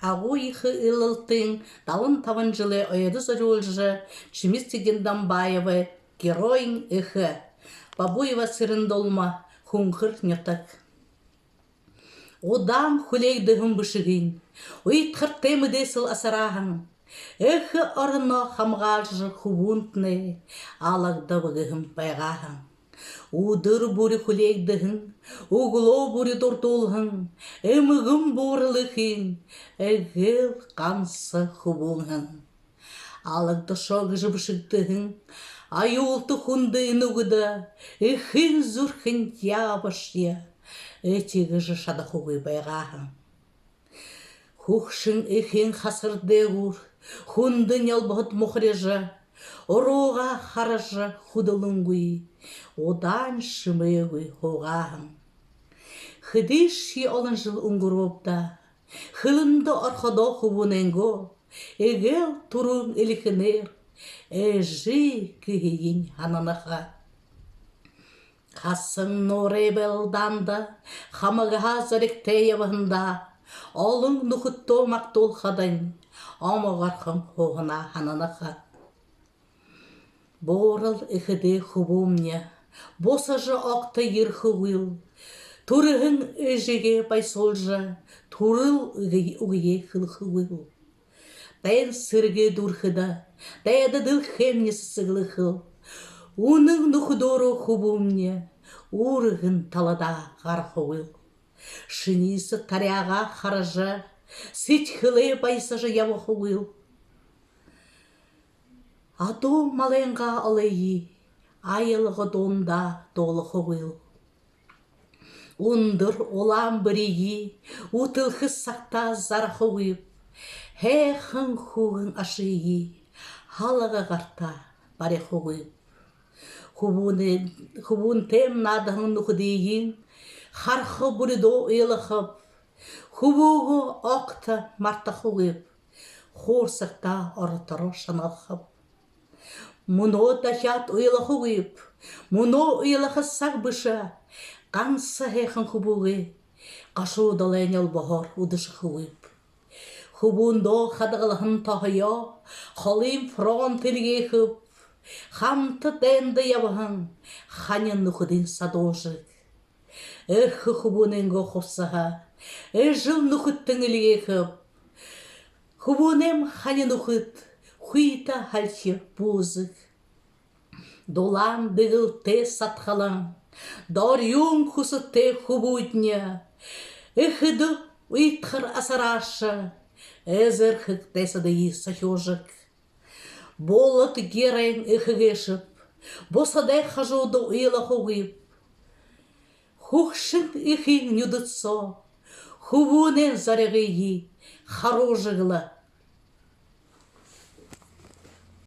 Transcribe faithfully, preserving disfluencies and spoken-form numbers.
Агуу ехэ Илалтын далан табан жэлэй ойдо зорюулжа, Чимит-Цыден Дамбаевай «Геройн эхэ», Бабуева Цырен-Долма, «Хүнхэр нютаг». Удаан хүлеэгдэһэн бэшэгынь уйдхартай мэдээсэл асарһан, эхэ ороноо хамгаалжа хүбүүнтнай алагдаа гэһэн байгаа һэн. Үдэр бүри хүлеэгдэһэн, үглөө бүри дурдуулһан эмгэн буурал эхын эгээл ганса хүбүүн һэн. Алагдашоо гэжэ бэшэгдэһэн аюулта хүндэ энэ үгэдэ эхын зүрхэн яабашье этигэжэ шадахагүй байгаа һэн. Хүгшэн эхын хасар дээгүүр хүндэ нёлбоһод мухарижа, уруугаа хаража хүдэлэнгүй, удаан шэмээгүй һуугаа һэн. Хэдышье олон жэл үнгэрөөб даа, хэлэндэ орходоо хүбүүнэйнгөө эгээл түрүүн элихэнээр эжы гэһыень һананаха. Хасан нуурай байлдаанда хамагһаа зоригтой ябаһандаа олон нүхэдтөө магтуулхадань омогорхон һууһанаа һананаха. Буурал эхэдээ хүбүүмни бусажа огто ерэхэгүйл, түрэһэн эжыгээ баясуулжа, түрэл үгэ-, үгэеэ хэлэхэгүйл. Дайн сэрэгэй дүүрэхэдэ дайда дэлхэймни сэсэглэхэл. Үнэн нүхэдөөрөө хүбүүмни үргэн таладаа гарахагүйл. Шэниисэ таряагаа хаража, сэдьхэлээ баясажа ябахагүйл. Адуу малайнгаа олые аялга дуундаа дуулахагүйл. Үндэр улаан бэриие үтэлхэ сагтаа зарахагүйб. Һайхан хүүгэн ашые һалага гартаа барихагүйб. Хүбүүнэй-, хүбүүнтэйм наадаһан нүхэдыень хараха бүридөө уйлахаб. Хүбүүгээ огто мартахагүйб. Хуурсагтаа оротороо шаналхаб. Мүнөө дахяад уйлахагүйб. Мүнөө уйлаха саг бэшэ. Ганса һайхан хүбүүгээ гашуудалай нёлбоһоор үдэшэхэгүйб. Хүбүүндээ хадагалһан тоһоёо холын фронт эльгээхэб. Хамта дайнда ябаһан хани нүхэдынь садуужаг. Эрхэ хүбүүнэйнгөө хубсаһа эжэл нүхэдтэнь эльгээхэб. Хүбүүнэйм хани нүхэд хүйтэ һалхи буузаг. Дулаан дэгэлтэй садхалан, дорюун хүсэтэй хүбүүдни эхэдэ уйдхар асарааша, эзэрхэг дайсадые сохюужаг. Булад геройн эхэ гээшэб, бусадай хажууда уйлахагүйб. Хүгшэн эхын нюдэд соо хүбүүнэйм зоригые харуужаг лэ